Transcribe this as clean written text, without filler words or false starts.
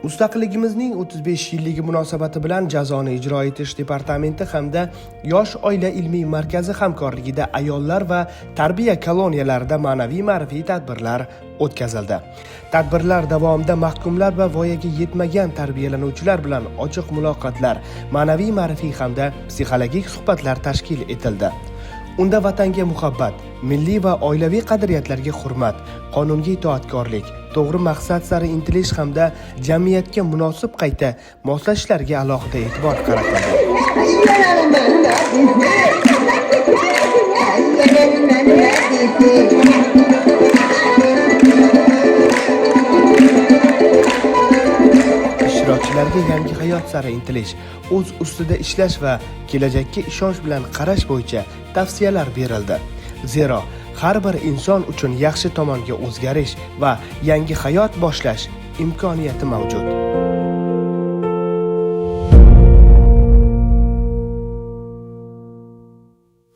Mustaqilligimizning 35 yilligi munosabati bilan Jazoni ijro etish departamenti hamda Yosh oila ilmiy markazi hamkorligida ayollar va tarbiya koloniyalarida ma'naviy ma'rifiy tadbirlar o'tkazildi. Tadbirlar davomida mahkumlar va voyaga yetmagan tarbiyalanuvchilar bilan ochiq muloqotlar, ma'naviy ma'rifiy hamda psixologik suhbatlar tashkil etildi. Unda vatanga muhabbat, milliy va oilaviy qadriyatlarga hurmat, qonunga itoatkorlik, to'g'ri maqsad sari intilish hamda jamiyatga munosib qayta moslashishlarga alohida e'tibor qaratildi. Ishtirokchilarga yangi hayot sari intilish, o'z ustida ishlash va kelajakka ishonch bilan qarash bo'yicha tavsiyalar berildi. Zero har bir inson uchun yaxshi tomonga o'zgarish va yangi hayot boshlash imkoniyati mavjud.